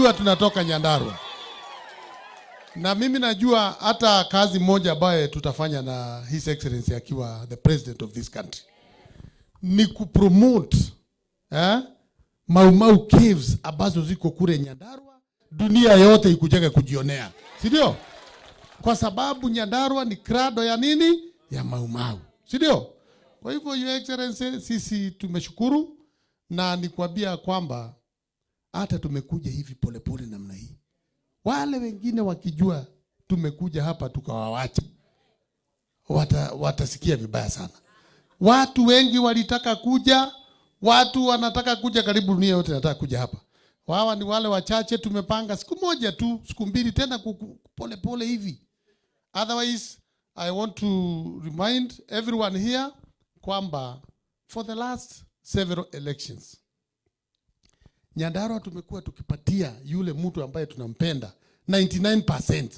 Jua tunatoka Nyandarua. Na mimi najua hata kazi moja ambaye tutafanya na His Excellency akiwa the president of this country ni kupromote Mau Mau Caves ambazo ziko kule Nyandarua, dunia yote ikujenge kujionea, si ndio? Kwa sababu Nyandarua ni cradle ya nini? Ya Mau Mau, si ndio? Kwa hivyo, Your Excellency, sisi tumeshukuru na nikwambia kwamba hata tumekuja hivi polepole namna hii, wale wengine wakijua tumekuja hapa tukawawacha, watasikia vibaya sana. Watu wengi walitaka kuja, watu wanataka kuja, karibu dunia yote nataka kuja hapa. Hawa ni wale wachache tumepanga siku moja tu, siku mbili tena pole pole hivi. Otherwise, I want to remind everyone here kwamba for the last several elections, Nyandarua tumekuwa tukipatia yule mtu ambaye tunampenda 99%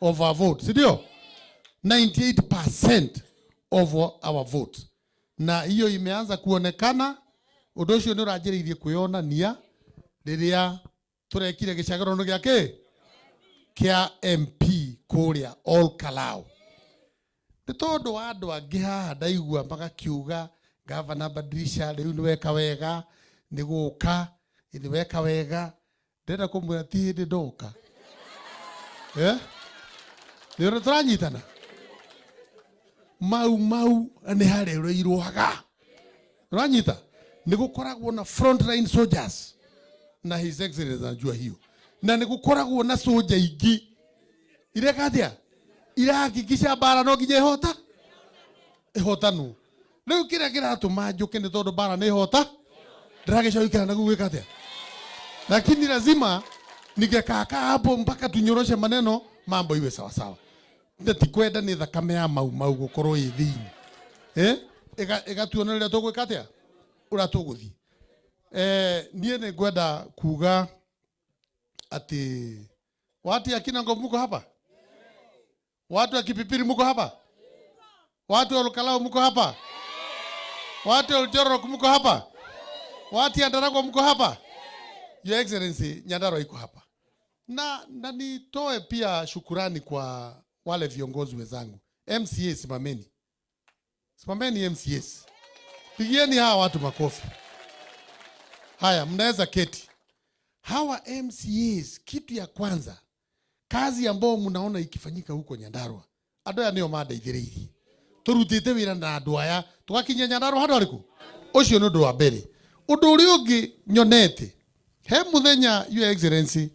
of our vote, si ndio? 98% of our vote. Na hiyo imeanza kuonekana. Ũndũ ũcio nĩ ũranjĩrĩirie kwĩyonania rĩrĩa tũrekire gĩcagũrano gĩa kĩ kĩa MP kũrĩa Ol Kalou. Nĩ tondũ wa andũ angĩ haha ndaigua magakiuga, "Gavana, badilisha, rĩu nĩ weka wega nĩ gũka, nĩ weka wega." Ndĩrenda kũmwĩra ti hĩndĩ ndoka. Eh? Nĩ ũrĩa tũranyitana Mau Mau nĩ harĩrĩirwaga, ũranyita, nĩ gũkoragwo na frontline soldiers na His Excellency anajua hiyo, na nĩ gũkoragwo na soja ingĩ ireka atĩa, irahakikisha mbara no nginya ihota ihotanwo. Rĩu kĩrĩa kĩratũma njũke nĩ tondũ mbara nĩ ihota, ndĩragĩcoikara na gwĩka atĩa, lakini lazima ningekaakaa hapo mpaka tunyoroshe maneno, mambo iwe sawa sawa. Na tikwenda nĩ thakame ya Mau Mau gũkorwo ĩ thĩinĩ, eh, ĩgatuonereria tũgwĩka atĩa, ũrĩa tũgũthiĩ. Niĩ nĩ ngwenda kuga ati watu ya Kinango muko hapa, watu wa Kipipiri muko hapa, watu wa Olkalou muko hapa, watu wa Oljorok muko hapa, watu ya Ndaragwa muko hapa. Your Excellency, Nyandarua iko hapa na nitoe pia shukurani kwa wale viongozi wenzangu. MCA, simameni, simameni MCAs, pigieni hawa watu makofi. Haya, mnaweza keti. Hawa MCAs, kitu ya kwanza, kazi ambayo mnaona ikifanyika huko Nyandarua, andũ aya nĩo mandeithĩrĩirie. Tũrutĩte wĩra na andũ aya tũgakinyia Nyandarua handũ harĩkũ. Ũcio nĩ ũndũ wa mbere. Ũndũ ũrĩa ũngĩ nyonete he mũthenya, Your Excellency,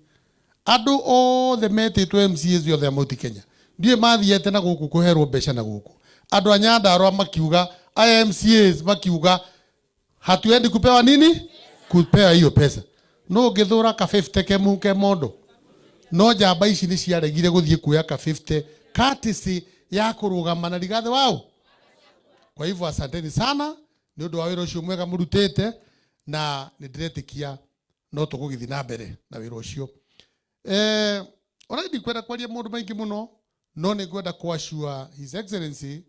andũ othe metĩtwo MCAs othe a Mount Kenya, ndiũĩ mathiĩte na gũkũ kũherwo mbeca na gũkũ, andũ a Nyandarua makiuga, aya MCAs makiuga, "Hatuendi kupewa nini, kupewa hiyo pesa." No ũngĩthũra ka 50 kemu ke mondo, no njamba ici nĩ ciaregire gũthiĩ kuoya ka 50 courtesy ya kũrũgama na Rigathĩ wao. Kwa hivyo asanteni sana nĩ ũndũ wa wĩra ũcio mwega mũrutĩte, na nĩ ndĩretĩkia no tũgũgĩthiĩ na mbere na wĩra ũcio. Ona ndikwenda kwaria maũndũ maingĩ mũno, no nĩ ngwenda kuassure His Excellency,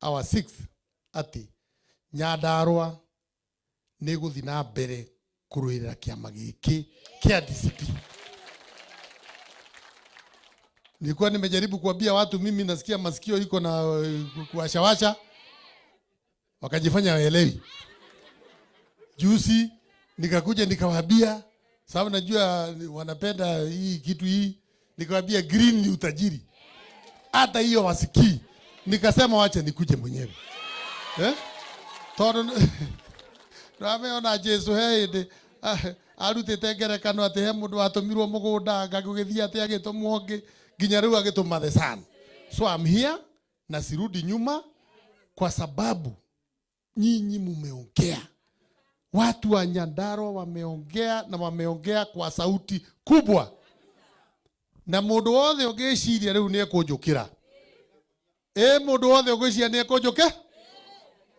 our sixth, atĩ Nyandarua nĩ gũthiĩ na mbere kũrũĩrĩra kĩama gĩkĩ kĩa DCP. Nilikuwa nimejaribu kuambia watu mimi nasikia masikio iko na kuwashawasha, wakajifanya waelewi. Juzi nikakuja nikawaambia, sababu najua wanapenda hii kitu hii, nikawaambia green ni utajiri. Hata hiyo wasikii. Nikasema wacha nikuje mwenyewe. Eh? Tondu rameona Jesu he hĩndĩ arutĩte ngerekano atĩ he mũndũ watũmirwo mũgũnda, ngagũgĩthiĩ atĩ agĩtũmwo ũngĩ, nginya rĩu agĩtũma the son. So I'm here na sirudi nyuma kwa sababu nyinyi mumeongea. Watu wa Nyandarua wameongea na wameongea kwa sauti kubwa. Na mũndũ wothe ũngĩciria rĩu nĩ ekũnjũkĩra. Ĩ mũndũ wothe ũngĩciria nĩ ekũnjũkĩra,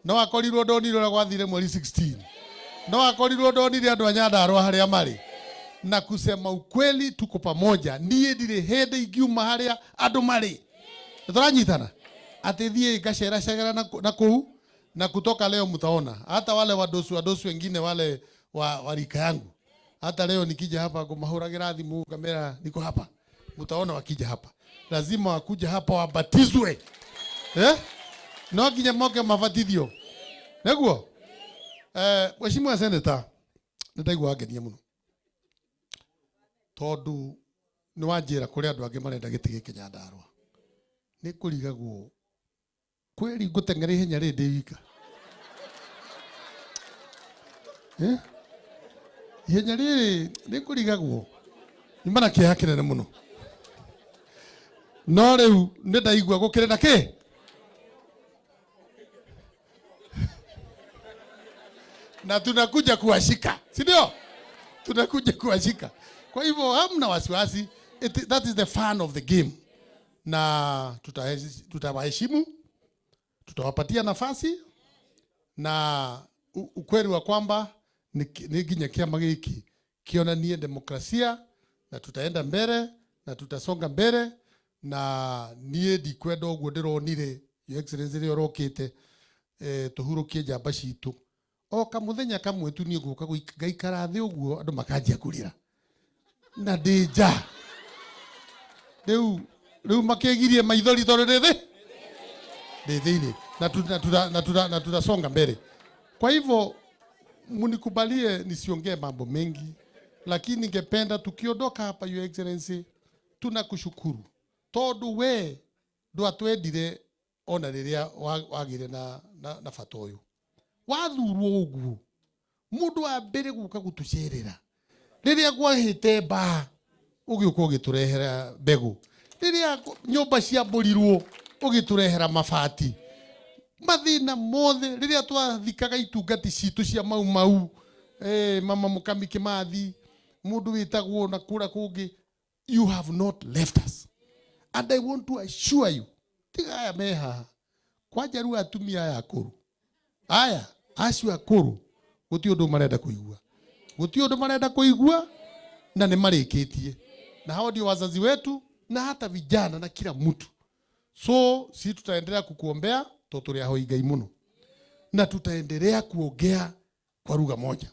no akorirwo ndonire ũrĩa gwathire mweri 16, no akorirwo ndonire andũ a Nyandarua harĩa marĩ. Na kusema ukweli, tuko pamoja. Niĩ ndirĩ hĩndĩ ingiuma harĩa andũ marĩ. Tũranyitana atĩ thiĩ ngaceracera na kũu, na kutoka leo mtaona hata wale wadosu wadosu wengine wale wa rika yangu. Hata leo nikija hapa kumahuragira thimu kamera niko hapa, mutaona wakija hapa, lazima wakuja hapa wabatizwe, eh? No nginya moke mabatithio neguo. Mheshimiwa Senator, nĩ ndaigua wangenia mũno tondũ nĩ wanjĩra kũrĩ andũ angĩ marenda gĩtĩ gĩkĩ Nyandarũa. Nĩ kũrigagwo kweri ngũteng'era ihenya rĩrĩ ndĩ wika, eh? Ihenya rĩrĩ nĩ kũrigagwo nyuma na kĩeha kĩnene mũno, no rĩu nĩ ndaigua gũkĩrĩ na kĩ na tunakuja kuwashika, si ndio? Tunakuja kuwashika. Kwa hivyo hamna wasiwasi. That is the fun of the game, na tutawaheshimu, tutawapatia nafasi na ukweli wa kwamba ni nginya kiama giki kionanie demokrasia na tutaenda mbere na tutasonga mbere. Na niĩ ndikwenda ũguo ndĩronire, Your Excellency, rĩrĩa ũrokĩte, tũhurũkie njamba citũ o kamuthenya kamwe tu. Niĩ ngũka ngaikara thĩ ũguo andũ makanjia kũrĩra na ndĩ nja. Rĩu makĩgirie maithori tondũ ndĩ thĩ, ndĩ thĩinĩ na tutasonga mbele. Kwa hivyo mnikubalie nisiongee mambo mengi, lakini ningependa tukiondoka hapa, Your Excellency, tunakushukuru tondu we ndwatwendire ona rĩrĩa wagire na bata ũyũ wathurwo ũguo. Mũndũ wa mbere gũka gũtũcerera rĩrĩa kwahĩte mbaa, ũgĩũka ũgĩtũrehera mbegũ. Rĩrĩa nyũmba ciambũrirwo, ũgĩtũrehera mabati. Mathĩna mothe rĩrĩa twathikaga itungati citũ cia Mau Mau, mama Mũkami Kĩmathi, mũndũ wĩtagwo na kũrĩa kũngĩ, you have not left us. And I want to assure you, tiga aya me haha kwanja, rĩu atumia aya akũrũ aya, acio akũrũ, gũtirĩ ũndũ marenda kũigua, gũtirĩ ũndũ marenda kũigua, na nĩ marĩkĩtie. Na hao ndio wazazi wetu na hata vijana na kila mtu. So si tutaendelea kukuombea to tũrĩ ahoi Ngai mũno, na tutaendelea kuongea kwa lugha moja.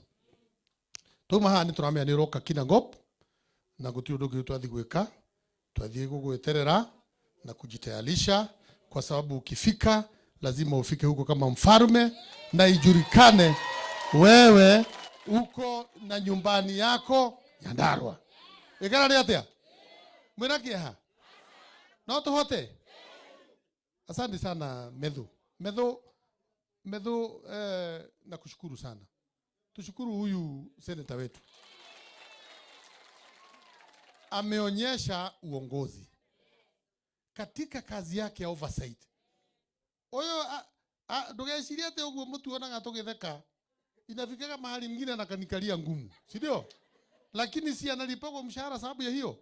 Tuma haha nĩ tũramenya nĩ ũroka Kinangop na gũtirĩ ũndũ ũngĩ twathiĩ gwĩka, twathiĩ gũgweterera na kujitayarisha, kwa sababu ukifika lazima ufike huko kama mfalme na ijulikane wewe uko na nyumbani yako Nyandarua. Ikara nĩ atĩa mwĩna kĩeha no tũhote. Asante sana, Methu. Methu, Methu, nakushukuru sana. Tushukuru huyu seneta wetu, ameonyesha uongozi katika kazi yake ya oversight. Ũyũ ndũgecirie atĩ ũguo mũtuonaga tũgĩtheka, inafikaga mahali mwingine anakanikalia ngumu, si ndio? Lakini si analipagwa mshahara sababu ya hiyo?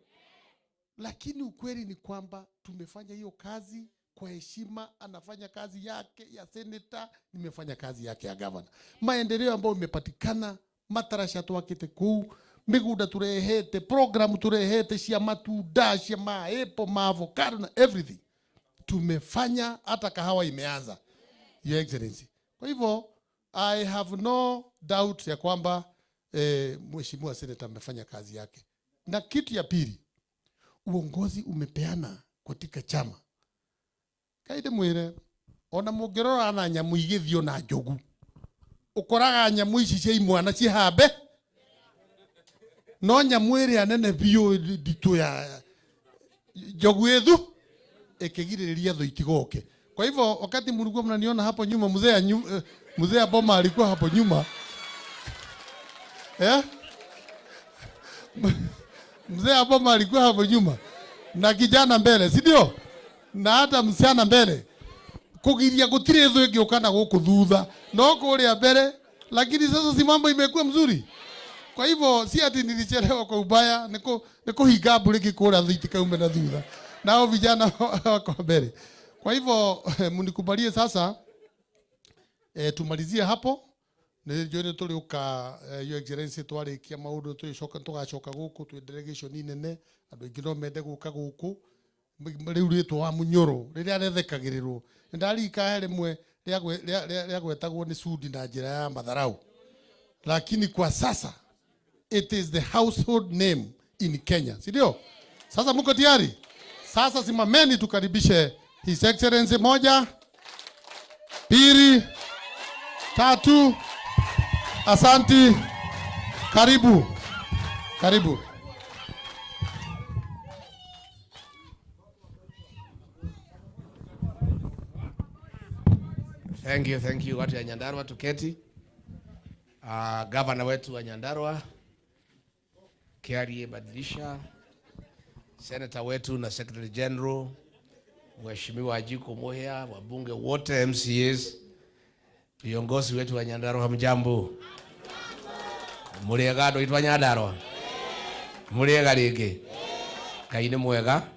Lakini ukweli ni kwamba tumefanya hiyo kazi kwa heshima. Anafanya kazi yake ya seneta, nimefanya kazi yake ya gavana. Maendeleo ambayo imepatikana, matarasha twakite kuu, migunda turehete, program turehete cia matunda, cia maepo, maavocado na everything tumefanya, hata kahawa imeanza, Your Excellency. Kwa hivyo I have no doubt ya kwamba mheshimiwa seneta amefanya kazi yake. Na kitu ya pili, uongozi umepeana katika chama. Kaide mwire ona mũngĩrora na nyamũ igĩthiĩ na njogu, ũkoraga nyamũ ici cia imwana cihambe, no nyamũ ĩrĩa nene biũ nditũ ya njogu ĩthu ĩkĩgirĩrĩria thũ itigoke. Kwa hivyo wakati mlikuwa mnaniona hapo nyuma, mzee ya boma alikuwa hapo nyuma, eh? Mzee ya boma alikuwa hapo nyuma na kijana mbele, si ndio? Na hata msichana mbele kugiria gutire thũ ĩngĩũka na gũkũ thutha no kũrĩa mbere. Lakini sasa si mambo imekuwa mzuri? Kwa hivyo si ati nilichelewa kwa ubaya, nĩ kũhinga mburĩki kũrĩa thũ itikaume na thutha, nao vijana wako mbele. Kwa hivyo mnikubalie sasa, tumalizie hapo. Nĩ njũĩ nĩ tũrĩũka, Your Excellency, twarĩkia maũndũ tũgĩcoka tũgacoka gũkũ twĩ delegation nene. Andũ aingĩ no mende gũka gũkũ. Rĩu rĩtwa wa Munyoro rĩrĩa rethekagĩrĩrwo, nĩndarika he rĩmwe rĩagwetagwo nĩ Sudi na njĩra ya madharau, lakini kwa sasa It is the household name in Kenya, si ndio? Sasa mko tayari? Sasa simameni tukaribishe His Excellency. Moja, pili, tatu. Asanti, karibu, karibu. Thank you, thank you watu ya Nyandarua tuketi. Gavana wetu wa Nyandarua Kiarie Badilisha, Senator wetu na Secretary General Mheshimiwa Ajiko Muhia, wabunge wote, MCAs, viongozi wetu wa Nyandarua, hamjambo? Muriega andu aitũ a Nyandarua? Muriega ringi? Ngai nĩ mwega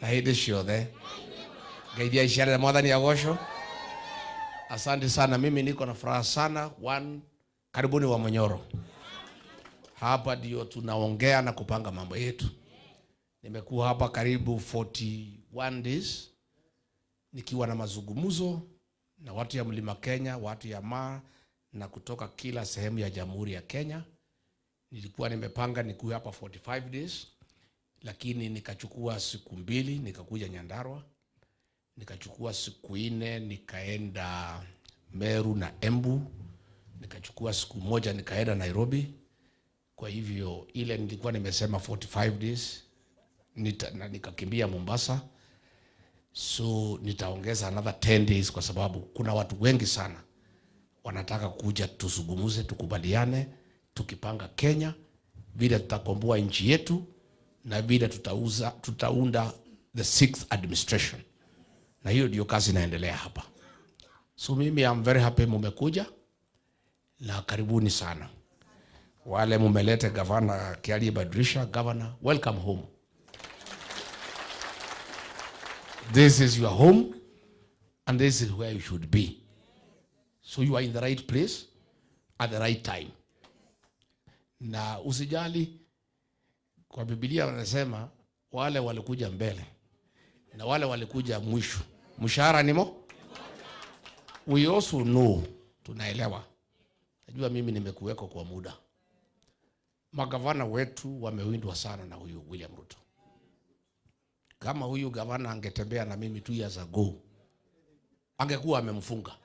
na hĩndĩ ciothe. Ngai aiciarĩra Mwathani agocwo. Asante sana, mimi niko na furaha sana. One, karibuni wa Munyoro. Hapa ndio tunaongea na kupanga mambo yetu. Nimekuwa hapa karibu 41 days nikiwa na mazungumzo na watu ya Mlima Kenya, watu ya Maa na kutoka kila sehemu ya Jamhuri ya Kenya. Nilikuwa nimepanga nikuwe hapa 45 days, lakini nikachukua siku 2 nikakuja Nyandarua, nikachukua siku 4 nikaenda Meru na Embu, nikachukua siku 1 nikaenda Nairobi. Kwa hivyo ile nilikuwa nimesema 45 days na nikakimbia Mombasa, so nitaongeza another 10 days kwa sababu kuna watu wengi sana wanataka kuja tuzungumze, tukubaliane, tukipanga Kenya vile tutakomboa nchi yetu na vile tutaunda the 6th administration, na hiyo ndio kazi inaendelea hapa. So mimi I'm very happy mumekuja na karibuni sana. Wale mumelete Gavana Kiarie Badilisha, Governor, welcome home. This is your home and this is where you should be. So you are in the right place at the right time. Na usijali, kwa Biblia wanasema wale walikuja mbele na wale walikuja mwisho, mshahara ni mo. We also know, tunaelewa. Najua mimi nimekuweko kwa muda. Magavana wetu wamewindwa sana na huyu William Ruto. Kama huyu gavana angetembea na mimi 2 years ago, angekuwa amemfunga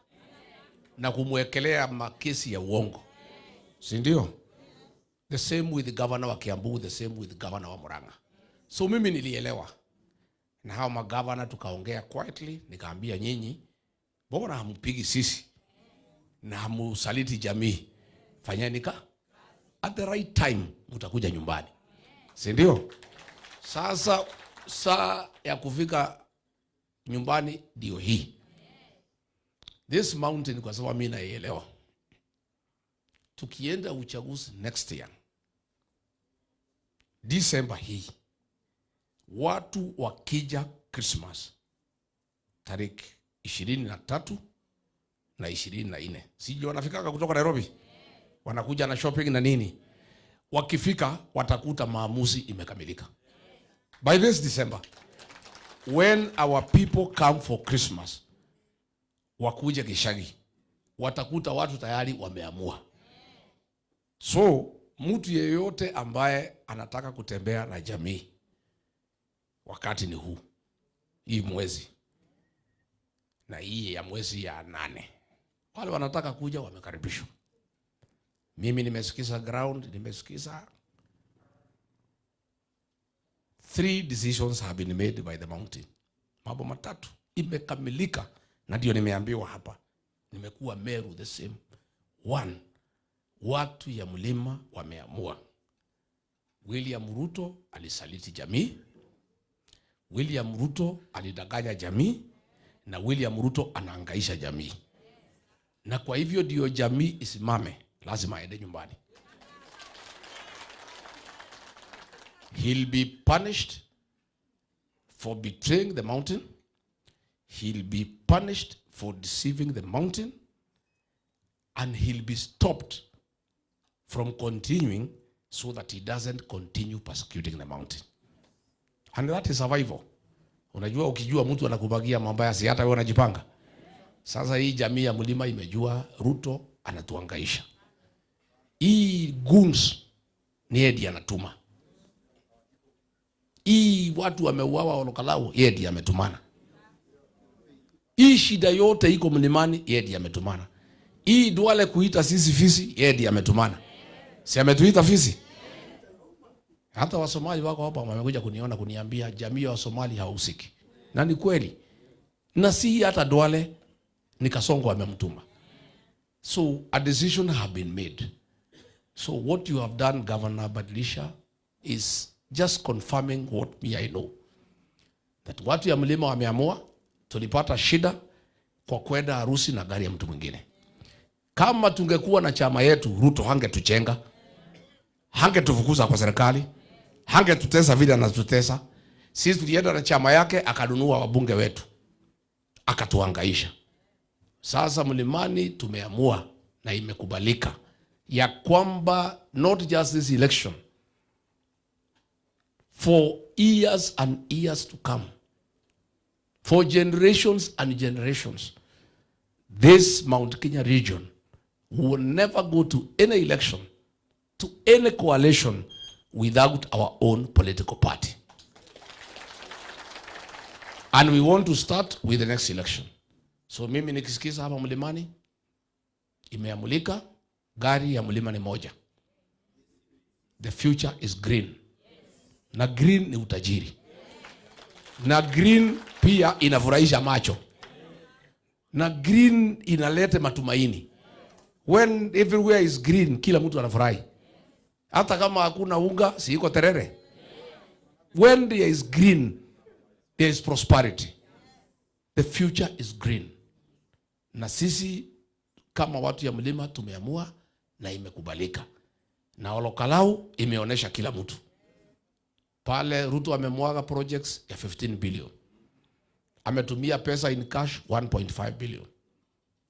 na kumwekelea makesi ya uongo, si ndio? The same with the governor wa Kiambu, the same with the governor wa Murang'a. So mimi nilielewa na hao magavana, tukaongea quietly, nikaambia nyinyi, mbona hampigi sisi na hamusaliti jamii? Fanyeni ka at the right time mtakuja nyumbani, si ndio? Sasa saa ya kufika nyumbani ndio hii. This mountain, kwa sababu mimi naielewa, tukienda uchaguzi next year December hii, watu wakija Christmas tariki 23 na 24, sijui wanafikaka kutoka Nairobi, wanakuja na shopping na nini, wakifika watakuta maamuzi imekamilika. By this December, when our people come for Christmas, wakuje Gishagi, watakuta watu tayari wameamua. So mtu yeyote ambaye anataka kutembea na jamii, wakati ni huu, hii mwezi na hii ya mwezi ya 8, wale wanataka kuja wamekaribishwa. Mimi nimesikiza ground, nimesikiza 3 decisions have been made by the mountain. Mambo matatu imekamilika, na ndio nimeambiwa hapa. Nimekuwa Meru the same. 1, watu ya mlima wameamua. William Ruto alisaliti jamii. William Ruto alidanganya jamii, na William Ruto anahangaisha jamii. Na kwa hivyo ndio jamii isimame, lazima aende nyumbani. He'll be punished for betraying the mountain. He'll be punished for deceiving the mountain. And he'll be stopped from continuing so that he doesn't continue persecuting the mountain. And that is survival. Unajua, ukijua mtu anakubagia mambo ya si hata wewe unajipanga. Sasa hii jamii ya mlima imejua Ruto anatuhangaisha. Hii goons Ni yeye ndiye anatuma. Hii watu wameuawa Olkalou, yeye ndiye ametumana. Hii shida yote iko mlimani, yeye ndiye ametumana. Hii Duale kuita sisi fisi, yeye ndiye ametumana. Si ametuita fisi? Hata Wasomali wako hapa wamekuja kuniona kuniambia jamii ya Wasomali hahusiki. Na ni kweli. Na si hata Duale, ni Kasongo amemtuma. So a decision have been made. So what you have done, Governor Badilisha, is just confirming what me I know. That watu ya mlima wameamua, tulipata shida kwa kwenda harusi na gari ya mtu mwingine. Kama tungekuwa na chama yetu, Ruto hangetuchenga, hangetufukuza kwa serikali, hangetutesa vile anatutesa. Sisi tulienda na chama yake, akanunua wabunge wetu, akatuhangaisha. Sasa mlimani tumeamua na imekubalika ya kwamba not just this election, for years and years to come, for generations and generations, this Mount Kenya region will never go to any election, to any coalition without our own political party. And we want to start with the next election. So mimi nikisikiza hapa mlimani imeamulika, gari ya mlima ni moja. The future is green. Na green ni utajiri. Na green pia inafurahisha macho. Na green inaleta matumaini. When everywhere is green, kila mtu anafurahi. Hata kama hakuna unga, si iko terere. When there is green, there is prosperity. The future is green. Na sisi kama watu ya mlima tumeamua na imekubalika. Na Olkalou imeonyesha kila mtu. Pale Ruto amemwaga projects ya 15 billion. Ametumia pesa in cash 1.5 billion.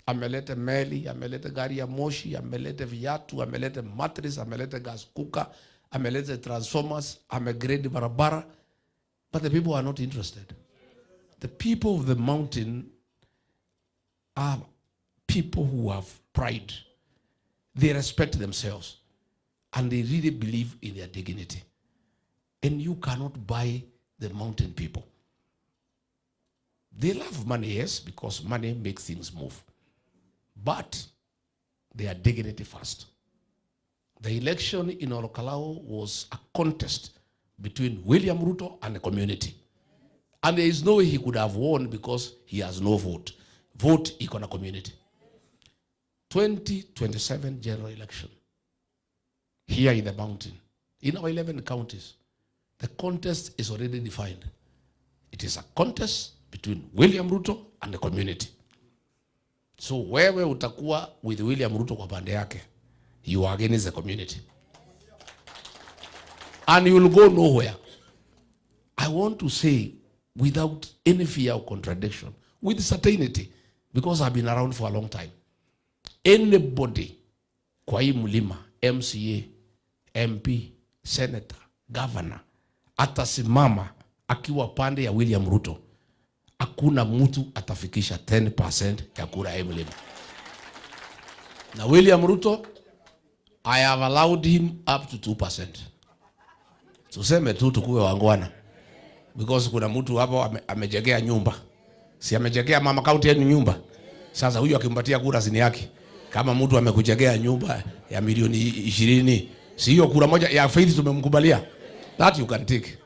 Ameleta meli, ameleta gari ya moshi, ameleta viatu, ameleta mattress, ameleta gas cooker, ameleta transformers, amegrade barabara. But the people are not interested. The people of the mountain are people who have pride. They respect themselves and they really believe in their dignity. And you cannot buy the mountain people. They love money, yes, because money makes things move. But their dignity first. The election in Olkalou was a contest between William Ruto and the community. And there is no way he could have won because he has no vote. Vote iko na community. 2027 general election here in the mountain, in our 11 counties, the contest is already defined. It is a contest between William Ruto and the community. So wewe utakuwa with William Ruto kwa pande yake, you are against the community and you will go nowhere. I want to say without any fear of contradiction, with certainty, because I've been around for a long time. Anybody kwa hii mlima, MCA, MP, senator, governor, atasimama akiwa pande ya William Ruto, hakuna mtu atafikisha 10% ya kura ya hii mlima. Na William Ruto, I have allowed him up to 2%. Tuseme tu tukuwe waungwana. Because kuna mtu hapo amejengea nyumba. Si amejengea mama kaunti yenu nyumba? Sasa huyu akimpatia kura si ni yake. Kama mtu amekujengea nyumba ya milioni 20, si hiyo kura moja ya Faith tumemkubalia? That you can take.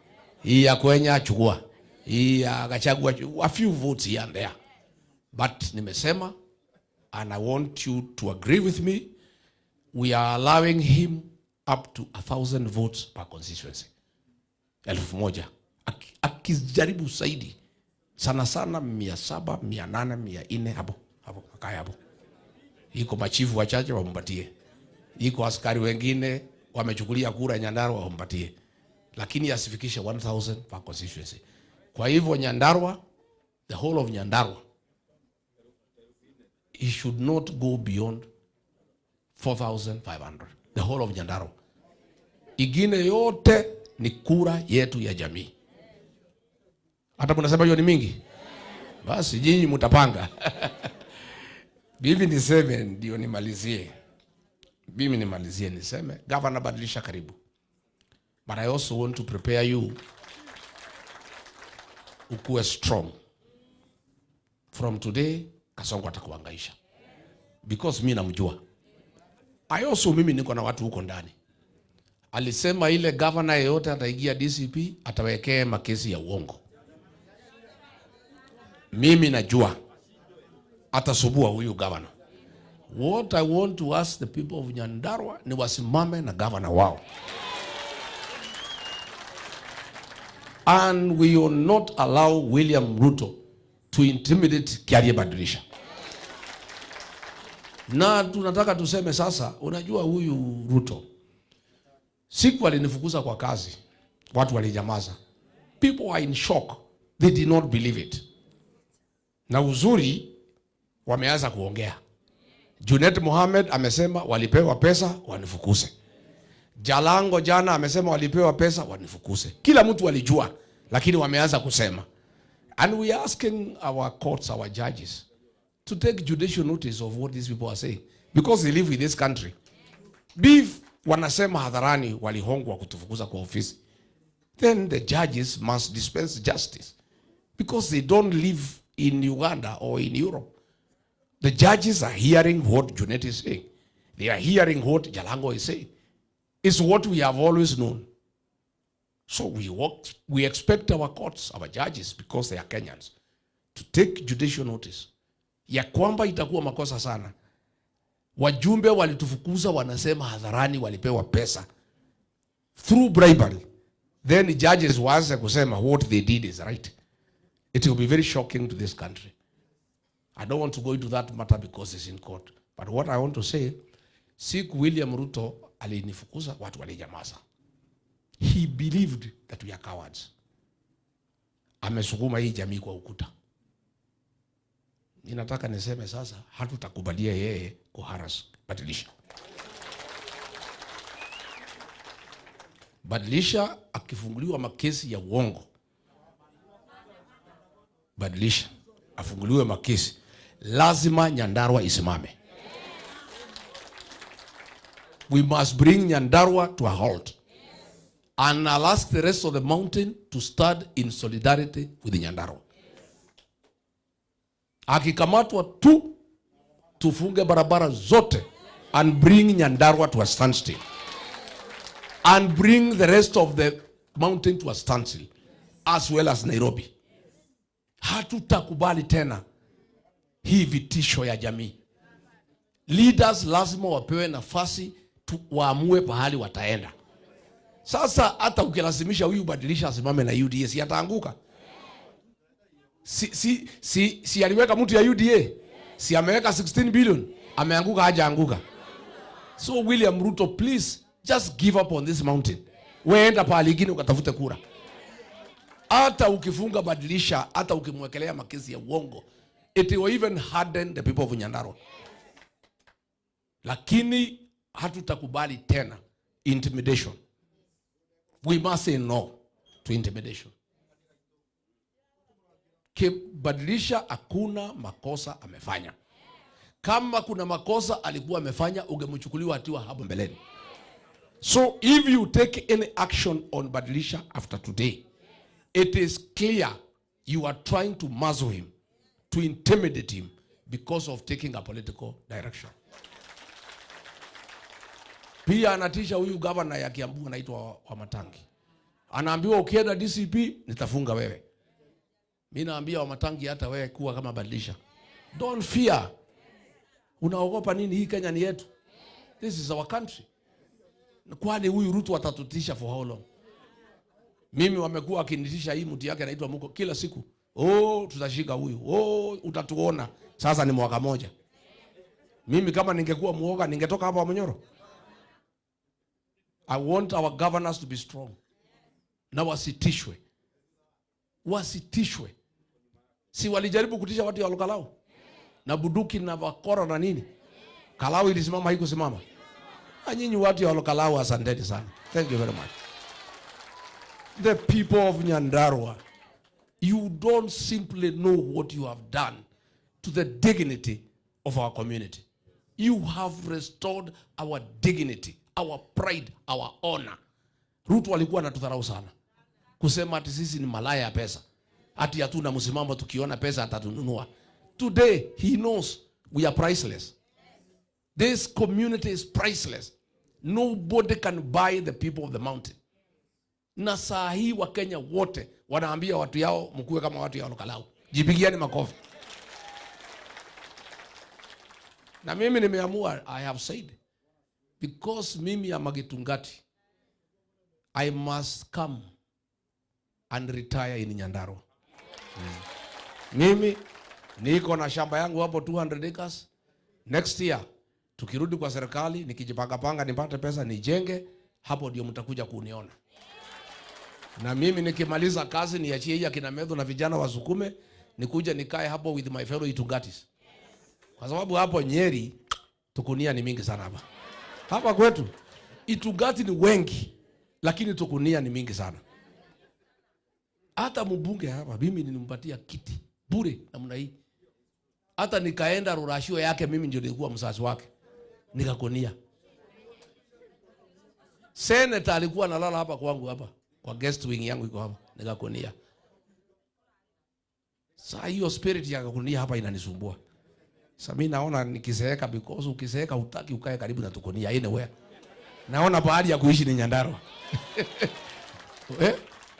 Hii ya Kwenya chukua. Hii ya Gachagua, a few votes here and there. But nimesema, and I want you to agree with me, we are allowing him up to 1,000 votes per constituency. 1,000. Akijaribu zaidi sana sana 700, 800, 400, hapo hapo, akae hapo. Iko machifu wachache wampatie, iko askari wengine wamechukulia kura Nyandarua wampatie, lakini asifikishe 1000 per constituency. Kwa hivyo Nyandarua, the whole of Nyandarua, he should not go beyond 4500, the whole of Nyandarua. Ingine yote ni kura yetu ya jamii. Hata mnasema hiyo ni mingi, basi nyinyi mtapanga. Mimi niseme ndio nimalizie, mimi nimalizie niseme, Gavana Badilisha, karibu. But I also want to prepare you ukuwe strong. From today, Kasongo atakuhangaisha. Because mi namjua. I also, mimi niko na watu huko ndani. Alisema ile governor yeyote ataingia DCP atawekea makesi ya uongo. Mimi najua atasumbua huyu governor. What I want to ask the people of Nyandarua ni wasimame na governor wao. And we will not allow William Ruto to intimidate Kiarie Badilisha. Na tunataka tuseme sasa, unajua huyu Ruto siku alinifukuza kwa kazi, watu walinyamaza. People are in shock. They did not believe it. Na uzuri wameanza kuongea. Junet Mohamed amesema walipewa pesa wanifukuse. Jalango jana amesema walipewa pesa wanifukuse. Kila mtu alijua, lakini wameanza kusema. And we are asking our courts, our judges to take judicial notice of what these people are saying, because they live in this country. Beef wanasema hadharani walihongwa kutufukuza kwa ofisi. Then the judges must dispense justice, because they don't live in Uganda or in Europe. The judges are hearing what Junet is saying. They are hearing what Jalango is saying. It's what we have always known. So we expect our courts, our judges, because they are Kenyans, to take judicial notice ya kwamba itakuwa makosa sana. Wajumbe walitufukuza, wanasema hadharani walipewa pesa through bribery. Then judges waanze kusema what they did is right. It will be very shocking to this country. I don't want to go into that matter because it's in court. But what I want to say, siku William Ruto alinifukuza, watu walinyamaza. He believed that we are cowards. Amesukuma hii jamii kwa ukuta. Ninataka niseme sasa, hatutakubalia yeye kuharass Badilisha. Badilisha akifunguliwa makesi ya uongo. Badilisha afunguliwe makesi, lazima Nyandarua isimame. We must bring Nyandarua to a halt. And I'll ask the rest of the mountain to stand in solidarity with Nyandarua. Akikamatwa tu, tufunge barabara zote and bring Nyandarua to a standstill. And bring the rest of the mountain to a standstill, as well as Nairobi. Hatutakubali tena hii vitisho ya jamii. Leaders lazima wapewe nafasi tu, waamue pahali wataenda. Sasa hata ukilazimisha huyu Badilisha asimame na UDA, si ataanguka? Si aliweka mtu ya UDA? Si ameweka 16 billion? Ameanguka hajaanguka? So William Ruto, please just give up on this mountain. Wewe pahali ingine ukatafute kura. Hata ukifunga Badilisha, hata ukimwekelea makesi ya uongo, it will even harden the people of Nyandarua. Lakini hatutakubali tena intimidation. We must say no to intimidation. Badilisha hakuna makosa amefanya. Kama kuna makosa alikuwa amefanya, ungemchukuliwa hatua hapo mbeleni. So if you take any action on Badilisha after today, it is clear you are trying to muzzle him, to intimidate him because of taking a political direction. Pia anatisha huyu governor ya Kiambu anaitwa Wamatangi. Anaambiwa ukienda DCP nitafunga wewe. Mimi naambia Wamatangi hata wewe kuwa kama Badilisha. Don't fear. Unaogopa nini? Hii Kenya ni yetu. This is our country. Kwani huyu Ruto atatutisha for how long? Mimi wamekuwa wakinitisha hii mti yake anaitwa Muko kila siku. Oh, tutashika huyu. Oh, utatuona. Sasa ni mwaka moja. Mimi kama ningekuwa muoga ningetoka hapa Munyoro. I want our governors to be strong. Na wasitishwe. Wasitishwe. Si walijaribu kutisha watu ya Olkalou na buduki na wakora na nini? Kalau ilisimama, haikusimama? Nyinyi watu ya Olkalou asanteni sana. Thank you very much. The people of Nyandarua, you don't simply know what you have done to the dignity of our community. You have restored our dignity, our pride, our honor. Ruto alikuwa anatudharau sana. Kusema ati sisi ni malaya ya pesa. Ati hatuna msimamo, tukiona pesa atatununua. Today he knows we are priceless. This community is priceless. Nobody can buy the people of the mountain. Na saa hii Wakenya wote wanaambia watu yao mkuwe kama watu ya Olkalou. Jipigieni makofi. Na mimi nimeamua, I have said, because mimi am a Gitungati, I must come and retire in Nyandarua. Mimi niko na shamba yangu hapo 200 acres. Next year tukirudi kwa serikali, nikijipanga panga nipate pesa nijenge hapo, ndio mtakuja kuniona. Na mimi nikimaliza kazi niachie hii akina Methu na vijana wasukume, nikuja nikae hapo with my fellow Itungatis. Kwa sababu hapo Nyeri tukunia ni mingi sana hapa. Hapa kwetu Itungati ni wengi, lakini tukunia ni mingi sana. Hata mbunge hapa mimi nilimpatia kiti bure namna hii. Hata nikaenda rurashio yake, mimi ndio nilikuwa mzazi wake. Nikakonia. Senator alikuwa analala hapa kwangu hapa, kwa guest wing yangu iko hapa, nikakonia. Saa hiyo spirit ya kukonia hapa inanisumbua. Sasa mimi naona nikizeeka, because ukizeeka hutaki ukae karibu na tukonia anywhere. Naona pahali ya kuishi ni Nyandarua.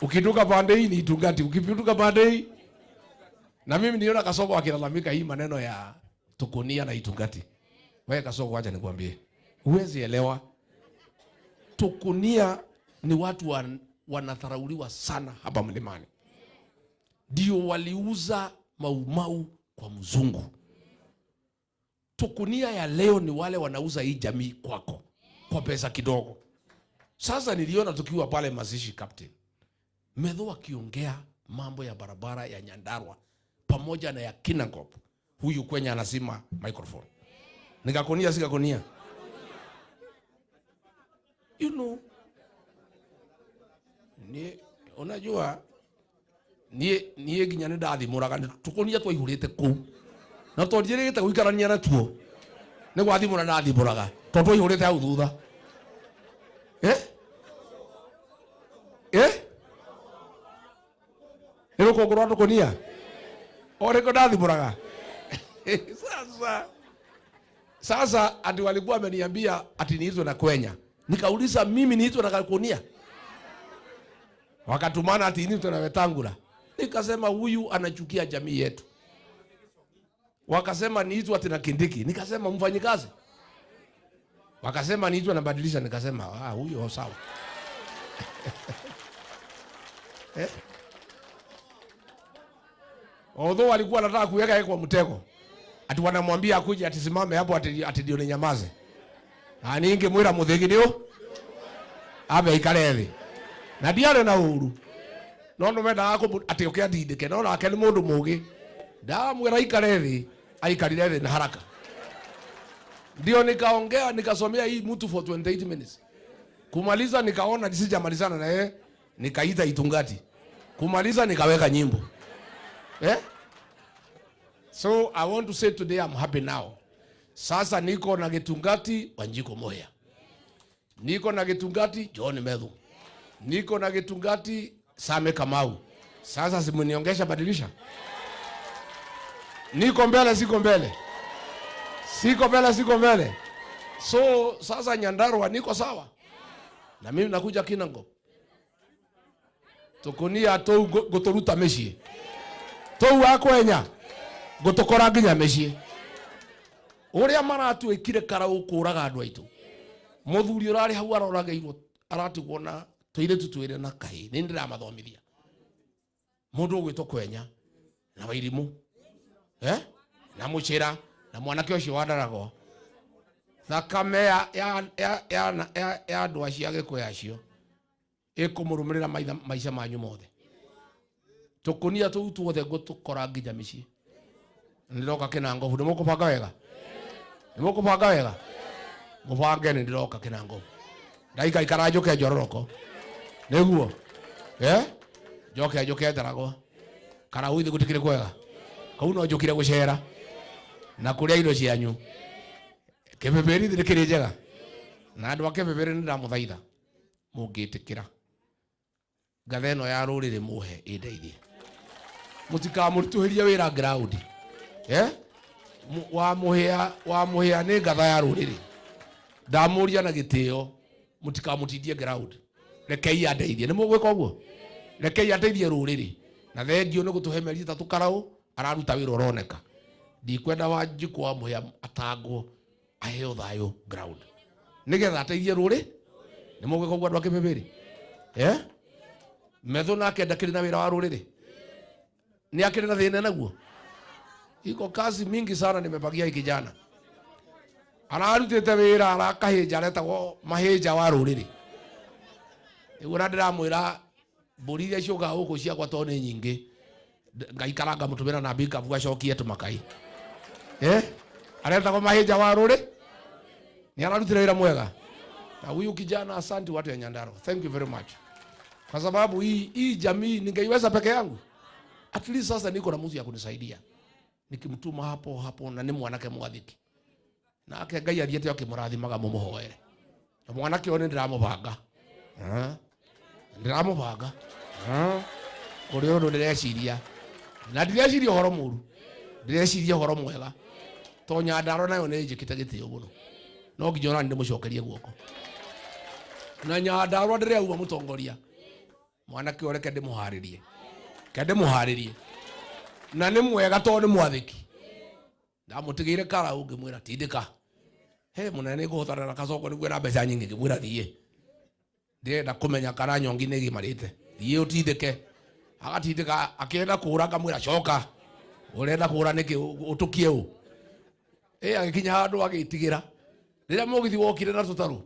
Ukituka pande hii ni Itungati, ukipituka pande hii. Na mimi niona Kasongo akilalamika hii maneno ya tukonia na Itungati. Wewe Kasongo, acha nikwambie. Huwezi elewa. Tukunia ni watu wanatharauliwa sana hapa mlimani. Ndio waliuza Maumau kwa mzungu. Tukunia ya leo ni wale wanauza hii jamii kwako kwa pesa kidogo. Sasa niliona tukiwa pale mazishi captain Methu akiongea mambo ya barabara ya Nyandarua pamoja na ya Kinangop, huyu kwenye anazima microphone. Nikakonia sikakonia. You know, ni unajua nie nginya nĩ ndathimũraga tukonia twaihũrĩte kũu na tondũ njĩrĩgĩte gũikarania na tuo nĩ gwathimũra ndathimũraga tondũ twaihũrĩte hau thutha. Nĩ rũkũngũ rwa tũkonia o rĩko ndathimũraga. Sasa ati walikuwa wameniambia ati niitwe na Kwenya. Nikauliza mimi niitwe na Kakonia? Wakatumana ati niitwe na Wetangula. Nikasema huyu anachukia jamii yetu. Wakasema niitwe ati na Kindiki. Nikasema mfanyikazi. Wakasema niitwe na Badilisha. Nikasema huyo sawa. Although walikuwa wanataka kuweka yeye kwa mtego. Ati wanamwambia akuje atisimame hapo ati ndio ninyamaze. Na ninge mwira muthigi nio abe ikare thi. Na ndiarĩ na ũru. No no mendaga kũ ati oke andindĩke, no nake nĩ mũndũ mũgĩ. Ndamwĩra ikare thi, aikarire thi na haraka. Ndio nikaongea nikasomea hii mtu for 28 minutes. Kumaliza nikaona nisijamalizana na yeye, nikaita Itungati. Kumaliza nikaweka nyimbo. So I want to say today I'm happy now. Sasa niko na Gitungati Wanjiku Muhia. Niko na Gitungati John Methu. Niko na Gitungati Same Kamau. Sasa simuniongesha badilisha. Niko mbele, siko mbele. Siko mbele, siko mbele. So sasa Nyandarua niko sawa. Na mimi nakuja Kinangop. Tukunia tou guturuta mĩciĩ. Tou akwenya gutukora nginya mĩciĩ. Ũrĩa maratuĩkire karau kũraga andũ aitũ. Mũthuri ũrarĩ hau aroragĩirwo aratigwo na tũirĩtu twĩrĩ na kahĩĩ. Nĩ ndĩramathomithia. Mũndũ ũgwĩtwo Kwenya na Wairimu. Na Mũchĩra na mwanake ũcio wa Ndaragwa. Thakame ya andũ acio a Gĩkũyũ acio ĩkũmũrũmĩrĩra maica manyu mothe. Tũkũnia tũu tuothe ngũtũkora nginya mĩciĩ. Nĩndĩroka Kinangop. Nĩ mũkũbanga wega? Nĩ mũkũbanga wega? Mũbange nĩ ndĩroka Kinangop. Ndaikaikara njũke njororoko. Nĩguo? Njoke njũke Ndaragwa. Karau ithe gũtikĩrĩ kwega. Kau no njũkire gũcera na kũrĩa indo cianyu. Kĩbĩbĩri nĩ kĩrĩ njega. Na andũ a kĩbĩbĩri nĩ ndamũthaitha mũngĩtĩkĩra. Ngatha ĩno ya rũrĩrĩ mũhe ĩndeithie. Mũtikamũritũhĩrie wĩra ground. Eh? Wa mũhĩa, wa mũhĩa nĩ ngatha ya rũrĩrĩ. Ndamũria na gĩtĩo, mũtikamũtindie ground. Rekei andeithie. Nĩ mũgwĩka ũguo? Rekei andeithie rũrĩrĩ. Na thengiũ nĩ gũtũhe mĩeri 3 karau araruta wĩra ũroneka. Ndikwenda Wanjikũ wa Mũhĩa atangwo, aheo thayũ ground nĩgetha ateithie rũrĩ. Nĩ mũgwĩka ũguo, andũ a Kĩbĩbĩrĩ? Eh? Metho nake ndakĩrĩ na wĩra wa rũrĩrĩ, nĩ akĩrĩ na thĩna naguo. Iko kazi mingi sana nimepangia. Hii kijana ararutĩte wĩra arakahĩnja, aretagwo mahĩnja wa rũrĩrĩ. Nĩguo na ndĩramwĩra mbũri iria ciũkaga gũkũ ciakwa to nĩ nyingĩ, ngaikara ngamũtũmĩra na mbikabu acokie tũmakai. Eh, aretagwo mahĩnja wa rũrĩ, nĩ ararutire wĩra mwega. Na huyu kijana, asante watu ya Nyandarua, thank you very much, kwa sababu hii jamii ningeiweza peke yangu? At least sasa niko na mtu ya kunisaidia nikimtuma hapo hapo, na nĩ mwanake mwathiki nake. Ngai athiĩte akĩmũrathimaga, mũmũhoere. Na mwanake ũyũ nĩ ndĩramũbanga. Ah, ndĩramũbanga. Ah, kũrĩ ũndũ ndĩreciria, na ndireciria ũhoro mũru, ndĩreciria ũhoro mwega, to Nyandarua nayo nĩ njĩkĩte gĩtĩo mũno, no nginya ona ndĩmũcokerie guoko. Na Nyandarua ndĩreuma mũtongoria mwanake ũyũ, reke ndĩmũharĩrie, ke ndĩmũharĩrie, na nĩ mwega tondũ nĩ mwathĩki. Ndamũtigĩire karau, ngĩmwĩra, "Tindĩka." He mũnene, nĩ ngũhotana na Kasongo nĩguo na mbeca nyingĩ. Ngĩmwĩra, "Thiĩ, ndĩrenda kũmenya kana nyongi nĩ ĩgimarĩte, thiĩ ũtindĩke." Agatindĩka, akĩenda kũra, ngamwĩra, "Coka, ũrenda kũra nĩkĩ? Ũtũkie ũ?" Ĩ agĩkinya handũ agĩtigĩra rĩrĩa mũgithi wokire na tũtarũ,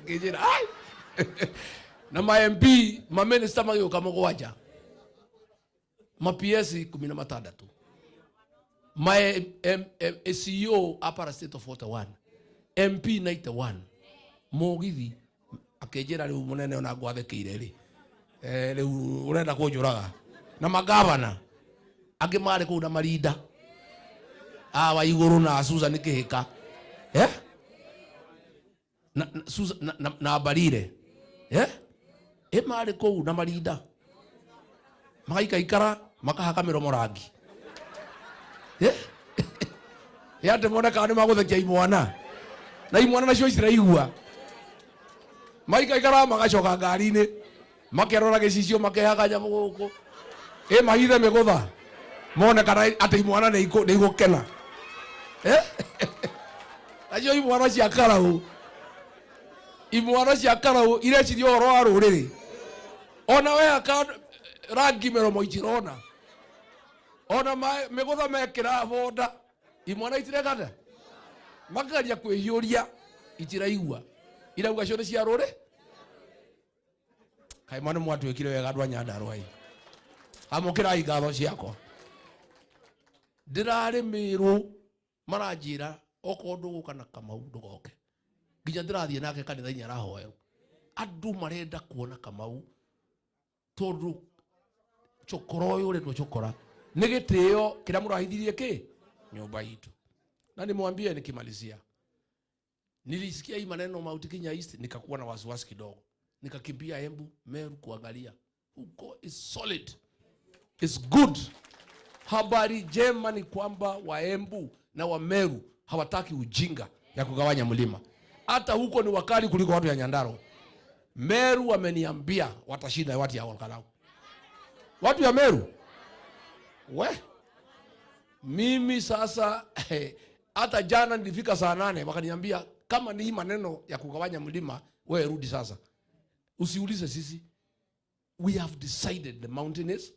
ngĩnjĩra, "Ai!" Na ma MP, ma minister magĩũka mũgwanja, ma PS 16, ma M, M, CEO a parastatal 41, MP 91, mũgithi. Akĩnjĩra, "Rĩu mũnene, ona ngwathĩkĩire rĩ, rĩu ũrenda kũnjũraga." Na magavana angĩ marĩ kũu na marinda awa igũrũ na Susan Kĩhĩka, eh? Na, Susan, na Mbarire, eh? Ĩ marĩ kũu na marinda, magaikaikara, makahaka mĩromo rangi, eh? Ĩ atĩ mone kana nĩ magũthekia imwana, na imwana nacio ciraigua. Maikaikara, magacoka ngari-inĩ, makerora gĩcicio, makehaga nyamũ gũkũ, ĩ mahithe mĩgũtha mone kana atĩ imwana nĩ igũkena. Eh? Nacio imwana cia karau, imwana cia karau ireciria ũhoro wa rũrĩrĩ. Ona wehaka rangi mĩromo itirona, ona mĩgũtha mekĩra bonda, imwana itirekata, makageria kwĩhiũria, itiraigua, irauga cio nĩ cia rũrĩ. Kaĩ mwana mwatuĩkire wega, andũ a Nyandarua ĩ, amũkĩrai ngatho ciakwa. Ndĩrarĩ Mĩrũ, maranjĩra okorwo ndũgũka na Kamau ndũgoke. Nginya ndĩrathiĩ nake kanitha-inĩ arahoerwo. Andũ marenda kuona Kamau tondũ cokora ũyũ ũretwo cokora nĩ gĩtĩo kĩrĩa mũrahithirie kĩ nyũmba itũ. Na nimwambie nikimalizia, nilisikia hii maneno Mount Kenya East, nikakuwa na wasiwasi kidogo, nikakimbia Embu, Meru kuangalia huko. Is solid, is good. Habari njema ni kwamba Waembu na Wameru hawataki ujinga ya kugawanya mlima. Hata huko ni wakali kuliko watu ya Nyandarua. Meru wameniambia watashinda watu ya Olkalou. Watu ya Meru, we, mimi sasa hata jana nilifika saa 8, wakaniambia, "Kama ni hii maneno ya kugawanya mlima, wewe rudi sasa, usiulize sisi. We have decided the mountain is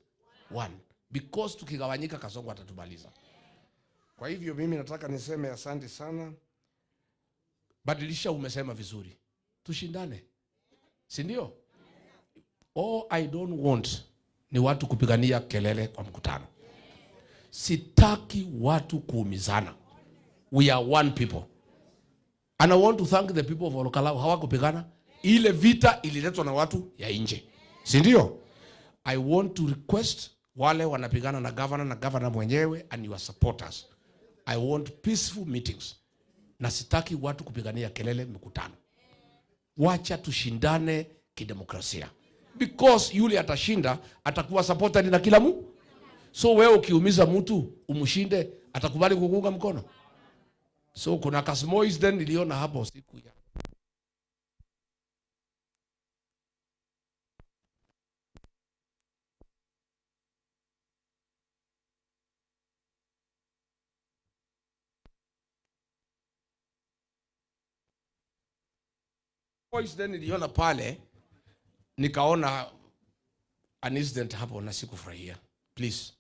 one because tukigawanyika Kasongo atatumaliza." Kwa hivyo mimi nataka niseme asante sana. Badilisha, umesema vizuri, tushindane, si ndio? All I don't want ni watu kupigania kelele kwa mkutano. Sitaki watu kuumizana. We are one people. And I want to thank the people of Olkalou, hawakupigana. Ile vita ililetwa na watu ya nje, si ndio? I want to request wale wanapigana na governor na governor mwenyewe and your supporters. I want peaceful meetings. Na sitaki watu kupigania kelele mikutano. Wacha tushindane kidemokrasia. Because yule atashinda atakuwa supported na kila mtu. So wewe ukiumiza mtu umshinde, atakubali kukuunga mkono? So kuna kasmois then niliona hapo siku ya voice then niliona pale, nikaona an incident hapo na sikufurahia. Please,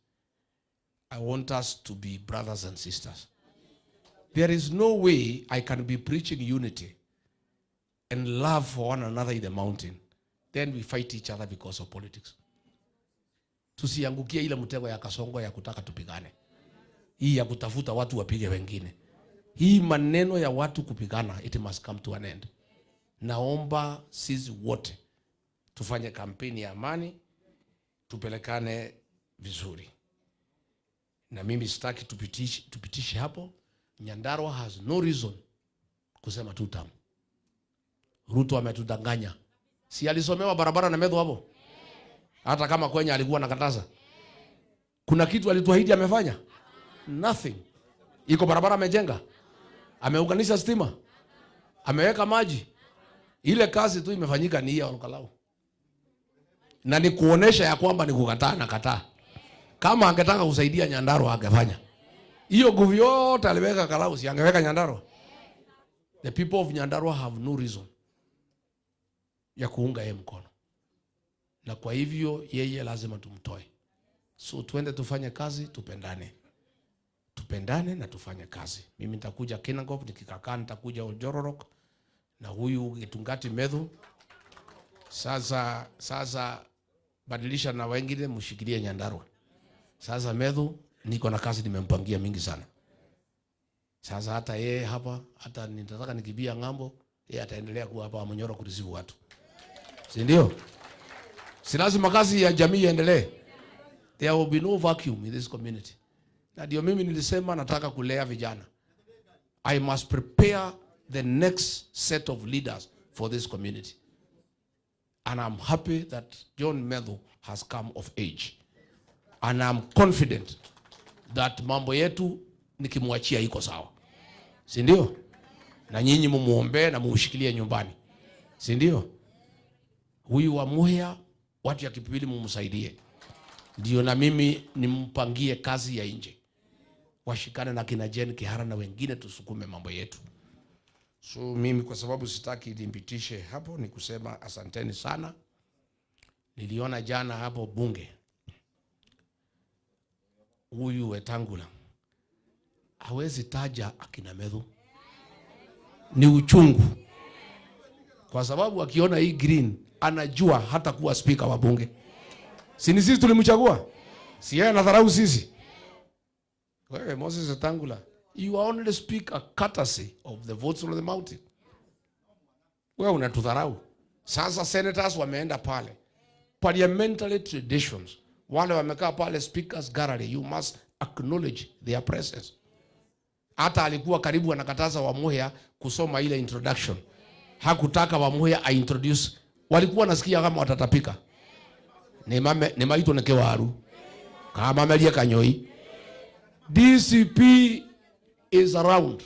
I want us to be brothers and sisters. There is no way I can be preaching unity and love for one another in the mountain, then we fight each other because of politics. Tusiangukie ile mtego ya Kasongo ya kutaka tupigane, hii ya kutafuta watu wapige wengine. Hii maneno ya watu kupigana, it must come to an end. Naomba sisi wote tufanye kampeni ya amani, tupelekane vizuri, na mimi sitaki tupitishe hapo. Nyandarua has no reason kusema two term. Ruto ametudanganya, si alisomewa barabara na Methu hapo? Hata kama kwenye alikuwa nakataza, kuna kitu alituahidi amefanya? Nothing. Iko barabara amejenga, ameunganisha stima, ameweka maji. Ile kazi tu imefanyika ni ya Olkalou, na ni kuonesha ya kwamba ni kukataa na kataa. Kama angetaka kusaidia Nyandarua angefanya hiyo nguvu yote aliweka Kalau, si angeweka Nyandarua? The people of Nyandarua have no reason ya kuunga yeye mkono, na kwa hivyo yeye lazima tumtoe. So tuende tufanye kazi, tupendane, tupendane na tufanye kazi. Mimi nitakuja Kinangop, nikikakaa nitakuja Oljororok na huyu Gitungati Methu. Sasa badilisha na wengine mshikilie Nyandarua. Sasa Methu niko na kazi nimempangia mingi sana. Sasa hata yeye hapa, hata nitataka nikibia ng'ambo, yeye ataendelea kuwa hapa Munyoro kurisifu watu. Si ndio? Si lazima kazi ya jamii iendelee. There will be no vacuum in this community. Na ndio mimi nilisema nataka kulea vijana. I must prepare the next set of leaders for this community. And I'm happy that John Methu has come of age. And I'm confident that mambo yetu nikimwachia iko sawa. Si ndio? Na nyinyi mumuombee na muushikilie nyumbani. Si ndio? Huyu wa Muhia, watu ya Kipipiri mumsaidie. Ndio na mimi nimpangie kazi ya nje. Washikane na kina Jane Kihara na wengine tusukume mambo yetu. So mimi kwa sababu sitaki nimpitishe hapo, ni kusema asanteni sana. Niliona jana hapo bunge huyu Wetangula hawezi taja akina Methu, ni uchungu, kwa sababu akiona hii green anajua hata kuwa speaker wa bunge. Si ni sisi tulimchagua? Si yeye anadharau sisi? Wewe Moses Wetangula, you are only speaker courtesy of the votes of the mountain. Wewe unatudharau. Sasa senators wameenda pale, parliamentary traditions, wale wamekaa pale speakers gallery, you must acknowledge their presence. Hata alikuwa karibu anakataza Wamuhia kusoma ile introduction, hakutaka Wamuhia a introduce. Walikuwa nasikia kama watatapika. Ni mame ni maito ni kiwaru kama melie kanyoi. DCP is around.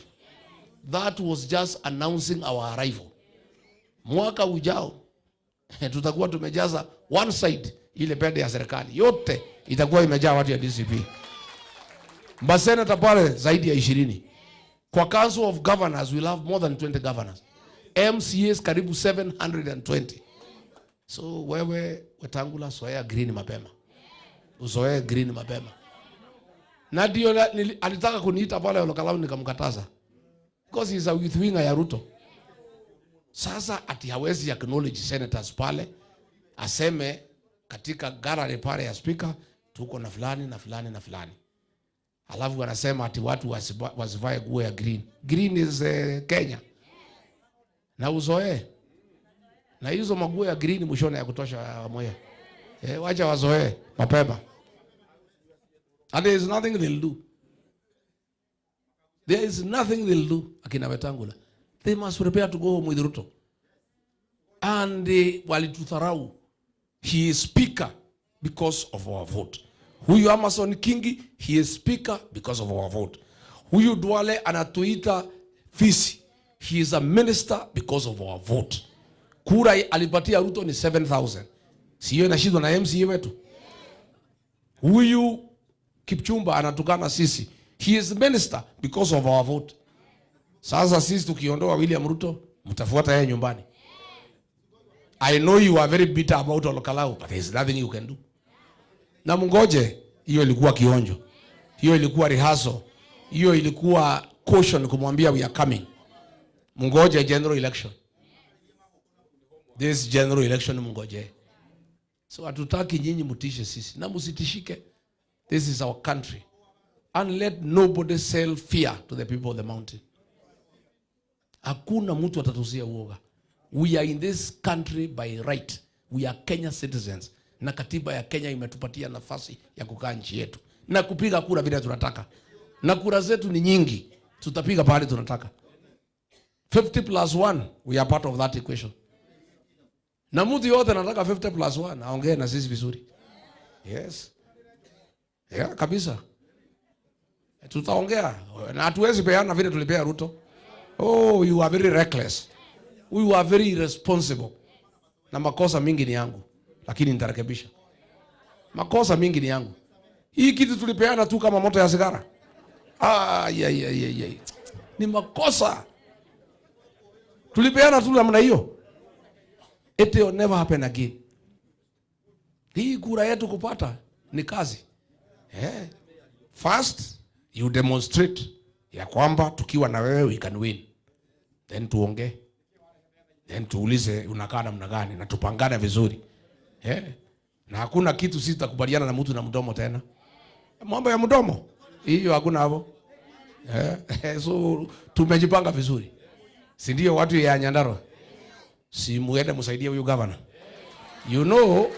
That was just announcing our arrival. Mwaka ujao tutakuwa tumejaza one side ile pende ya serikali yote itakuwa imejaa watu ya DCP. Maseneta pale zaidi ya 20. Kwa Council of Governors we'll have more than 20 governors. MCAs karibu 720. So wewe Wetangula, soea green mapema. Uzoee green mapema. Na ndio alitaka kuniita pale Olkalou nikamkataza. Because he's a youth winger ya Ruto. Sasa ati hawezi acknowledge senators pale, aseme katika gallery pale ya speaker tuko na fulani na fulani na fulani. Alafu wanasema ati watu wasivae nguo ya green. Green is Kenya. Na uzoee. Na hizo maguo ya green mshona ya kutosha moya. Wacha wazoee mapema. And there is nothing they'll do. There is nothing they'll do. Akina Wetangula. They must prepare to go home with Ruto. And walitudharau. He is speaker because of our vote. Huyu Amason Kingi, he is speaker because of our vote. Huyu Duale anatuita fisi. He is a minister because of our vote. Kura alipatia Ruto ni 7000. Sio inashindwa na MCA wetu. Huyu Kipchumba anatukana sisi. He is minister because of our vote. Sasa sisi tukiondoa William Ruto, mtafuata yeye nyumbani. I know you are very bitter about Olkalou, but there is nothing you can do. Na mngoje, hiyo ilikuwa kionjo. Hiyo ilikuwa rehearsal. Hiyo ilikuwa caution kumwambia we are coming. Mngoje general election. This general election mngoje. So hatutaki nyinyi mutishe sisi na msitishike. This is our country. And let nobody sell fear to the people of the mountain. Hakuna mtu atatuuzia uoga. We are in this country by right. We are Kenya citizens. Na katiba ya Kenya imetupatia nafasi ya kukaa nchi yetu na kupiga kura vile tunataka, na kura zetu ni nyingi, tutapiga pahali tunataka. 50 plus 1, we are part of that equation. Na mtu yote anataka 50 plus 1 aongee na sisi vizuri. Yes. Yeah, kabisa. Tutaongea na hatuwezi peana vile tulipea Ruto. Oh, you are very reckless. You are very irresponsible. Na makosa mingi ni yangu, lakini nitarekebisha. Makosa mingi ni yangu. Hii kitu tulipeana tu kama moto ya sigara. Ah, ya, ya, ya, ya. Ni makosa. Tulipeana tu namna hiyo. It will never happen again. Hii kura yetu kupata ni kazi. Eh. First, you demonstrate ya kwamba tukiwa na wewe we can win. Then tuongee. Then tuulize unakaa namna gani na tupangane vizuri. Eh. Na hakuna kitu sisi tutakubaliana na mtu na mdomo tena. Mambo ya mdomo hiyo hakuna hapo. Eh, so tumejipanga vizuri. Si ndio watu ya Nyandarua? Si muende msaidie huyu governor. You know,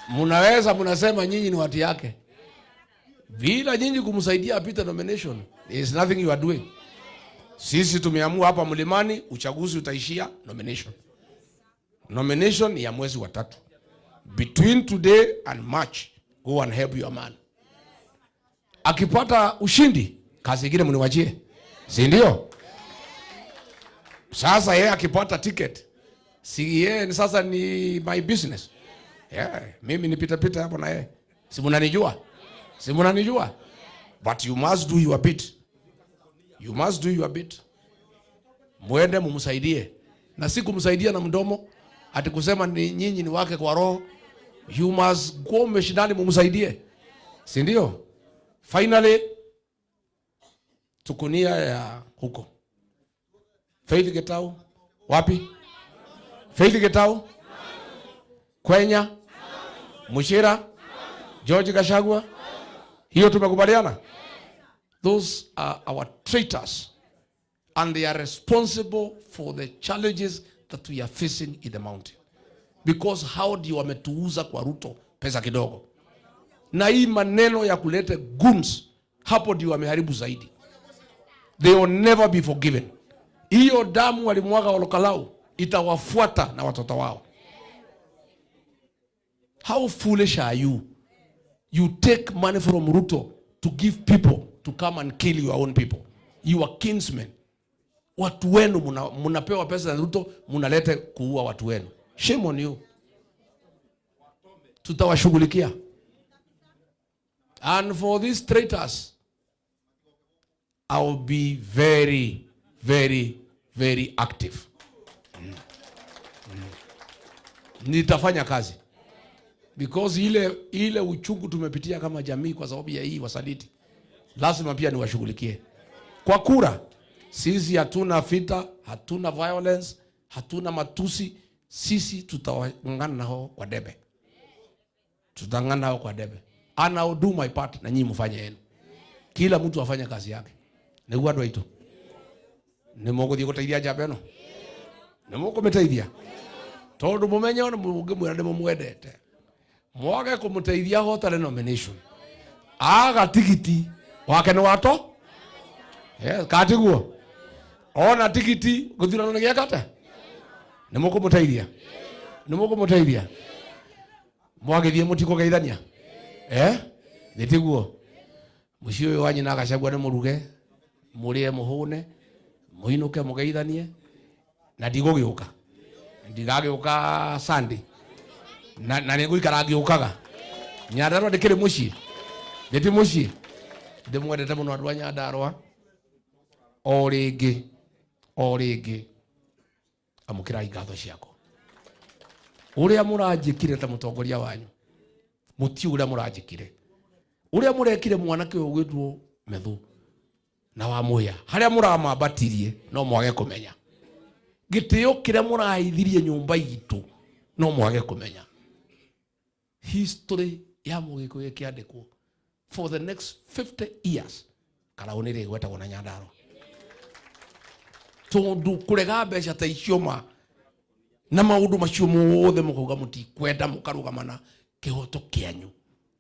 munaweza munasema nyinyi ni watu yake. Bila nyinyi kumsaidia apite nomination, there is nothing you are doing. Sisi tumeamua hapa Mlimani uchaguzi utaishia nomination. Nomination ya mwezi wa tatu. Between today and March, go and help your man. Akipata ushindi, kazi ingine mniwachie. Si ndio? Sasa yeye akipata ticket, si yeye ni sasa ni my business. Yeah, mimi nipita pita hapo na yeye. Si mnanijua? Si mnanijua? But you must do your bit. You must do your bit. Mwende mumsaidie. Na si kumsaidia na mdomo, ati kusema ni nyinyi ni wake kwa roho. You must go mashinani mumsaidie. Si ndio? Finally tuko nia ya huko. Faith Getau wapi? Faith Getau, Kwenya, Mushira, George Gachagua. Hiyo tumekubaliana. Those are our traitors and they are responsible for the challenges that we are facing in the mountain. Because how ndio wametuuza kwa Ruto pesa kidogo, na hii maneno ya kuleta goons hapo ndio wameharibu zaidi. They will never be forgiven. Hiyo damu walimwaga Olkalou itawafuata na watoto wao. How foolish are you? You take money from Ruto to give people to come and kill your own people, your kinsmen. Watu wenu munapewa pesa na Ruto, munalete kuua watu wenu. Shame on you. Tutawashughulikia. And for these traitors, I will be very, very, very active. Nitafanya kazi because ile ile uchungu tumepitia kama jamii kwa sababu ya hii wasaliti, lazima pia niwashughulikie kwa kura. Sisi hatuna vita, hatuna violence, hatuna matusi. Sisi tutaungana nao kwa debe, tutaungana nao kwa debe. And I will do my part, na nyinyi mfanye yenu. Kila mtu afanye kazi yake. Niguo andu aitu nĩ mũgũthiĩ gũteithia njamba ĩno, nĩ mũkũmĩteithia tondũ mũmenye ona mũngĩmwĩra nĩ mũmwendete, mwage kũmũteithia ahotane nomination, aga tigiti wake nĩ wato. Yes, katiguo ona tigiti gũthurano nĩ gĩakate. Nĩ mũkũmũteithia, nĩ mũkũmũteithia. Mwagithie mutikugeithania? Eh? Nitiguo. Muciĩ ũyũ wanyu na Gachagua nĩ mũruge, mũrĩe mũhũne, mũinũke mũgeithanie, na ndigũgĩũka. Ndigagĩũka Sunday. Na nĩ ngũikara ngĩũkaga. Nyandarua ndĩkĩrĩ mũciĩ. Ndĩti mũciĩ. Ndĩmwendete mũno andũ a Nyandarua. O rĩngĩ, o rĩngĩ, amũkĩrai ngatho ciakwa. Ũrĩa mũranjĩkire ta mũtongoria wanyu, mũtiũ ũrĩa mũranjĩkire. Ũrĩa mũrekire mwanake ũyũ ũgwĩtwo Methu na wa Mũhĩa, harĩa mũramambatirie no mwage kũmenya. Gĩtĩo kĩrĩa mũraithirie nyũmba itũ no mwage kũmenya. History ya Mũgĩkũyũ ĩkĩandĩkwo for the next 50 years, Karau nĩ rĩgwetagwo na Nyandarua. Tondũ kũrega mbeca ta icio ma na maũndũ macio mothe mũkauga mũtikwenda, mũkarũgama na kĩhoto kĩanyu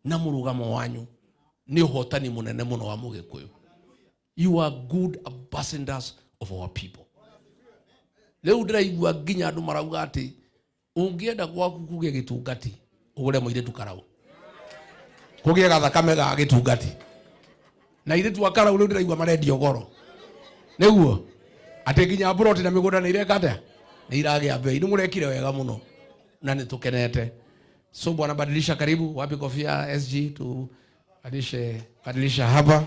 na mũrũgamo wanyu nĩ ũhotani mũnene mũno wa Mũgĩkũyũ. You are good ambassadors of our people. Rĩu ndĩraigua nginya andũ marauga atĩ ũngĩenda gwaku kũgĩe gĩtungati ũgũre mũirĩtu Karau, kũgĩe gathakame ga gĩtungati. Na airĩtu a Karau rĩu ndĩraigua marendio goro, nĩguo atĩ nginya mburoti na mĩgũnda nĩ ireka atĩa, nĩ iragĩa bei. Nĩ mũrekire wega mũno na nĩ tũkenete. So bwana Badilisha, karibu. Wapi kofia SG? Tu badilishe, badilisha hapa.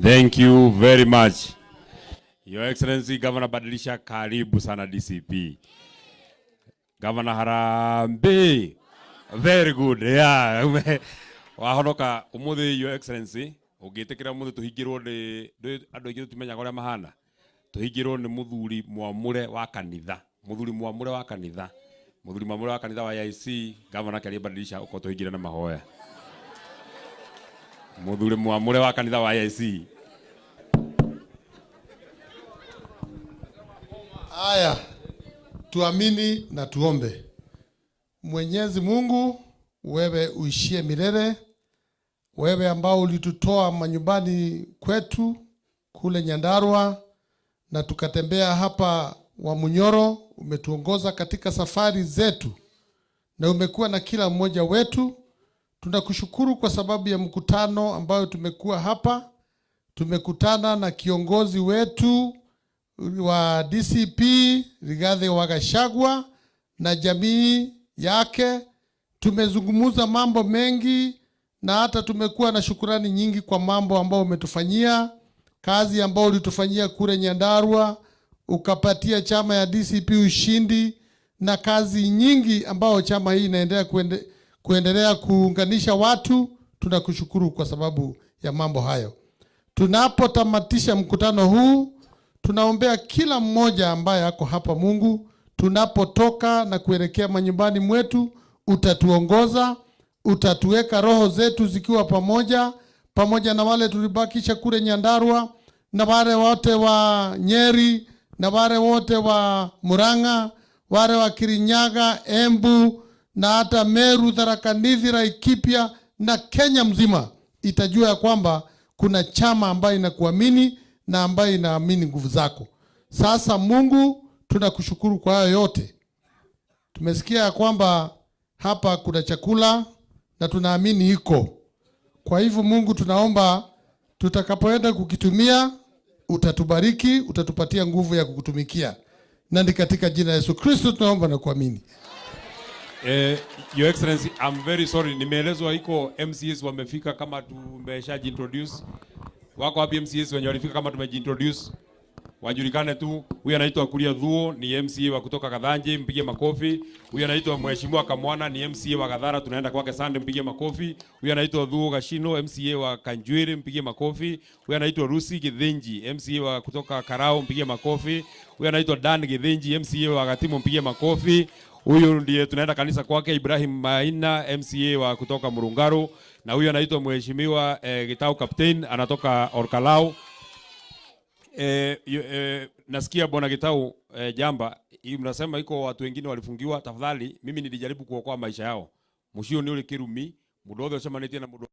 Thank you very much. Your Excellency Governor Badilisha, karibu sana DCP. Governor Harambee. Very good. Yeah. Wahonoka umuthi Your Excellency, ungitikira umuthi tuhingirwo ni andu aingi tutimenyaga uria mahana. Tuhingirwo ni muthuri mwamure wa kanitha. Muthuri mwamure wa kanitha. Muthuri mwamure wa kanitha wa AIC, Governor Kariuki Badilisha uko tuhingire na mahoya. Muthuri mwamure wa kanitha wa AIC. Haya, tuamini na tuombe. Mwenyezi Mungu, wewe uishie milele, wewe ambao ulitutoa manyumbani kwetu kule Nyandarua na tukatembea hapa Wamunyoro, umetuongoza katika safari zetu na umekuwa na kila mmoja wetu. Tunakushukuru kwa sababu ya mkutano ambayo tumekuwa hapa. Tumekutana na kiongozi wetu wa DCP Rigathi wa Gachagua na jamii yake. Tumezungumza mambo mengi na hata tumekuwa na shukurani nyingi kwa mambo ambayo umetufanyia, kazi ambayo ulitufanyia kule Nyandarua, ukapatia chama ya DCP ushindi, na kazi nyingi ambayo chama hii inaendelea kuendelea kuunganisha watu. Tunakushukuru kwa sababu ya mambo hayo. Tunapotamatisha mkutano huu, tunaombea kila mmoja ambaye ako hapa. Mungu, tunapotoka na kuelekea manyumbani mwetu, utatuongoza, utatuweka roho zetu zikiwa pamoja, pamoja na wale tulibakisha kule Nyandarua, Na wale wote wa Nyeri na wale wote wa Murang'a, wale wa Kirinyaga, Embu na hata Meru, Tharaka Nithi, Laikipia na Kenya mzima itajua ya kwamba kuna chama ambayo inakuamini na ambayo inaamini nguvu zako. Sasa Mungu, tunakushukuru kwa hayo yote. Tumesikia ya kwamba hapa kuna chakula na tunaamini iko. Kwa hivyo Mungu, tunaomba tutakapoenda kukitumia utatubariki, utatupatia nguvu ya kukutumikia, na ni katika jina la Yesu Kristo tunaomba na kuamini. Your Excellency, I'm very sorry. Nimeelezwa iko MCAs wamefika kama tumeshajiintroduce. Wako wapi MCAs wenye walifika kama tumejiintroduce? Wajulikane tu. Huyu anaitwa Kuria Thuo ni MCA wa kutoka Kathanje, mpige makofi. Huyu anaitwa Mheshimiwa Kamwana ni MCA wa Gathara, tunaenda kwake Sunday, mpige makofi. Huyu anaitwa Thuo Gashino, MCA wa Kanjuiri, mpige makofi. Huyu anaitwa Rusi Githinji, MCA wa kutoka Karao, mpige makofi. Huyu anaitwa Dan Githinji, MCA wa Gatimu, mpige makofi. Huyu ndiye tunaenda kanisa kwake, Ibrahim Maina, MCA wa kutoka Murungaru, na huyu anaitwa Mheshimiwa Gitau Captain, anatoka Olkalou. Nasikia Bwana Gitau, jamba hii mnasema iko watu wengine walifungiwa. Tafadhali, mimi nilijaribu kuokoa maisha yao. Mucio ni uri kirumi mundu wothe ucemanĩtie na mundu.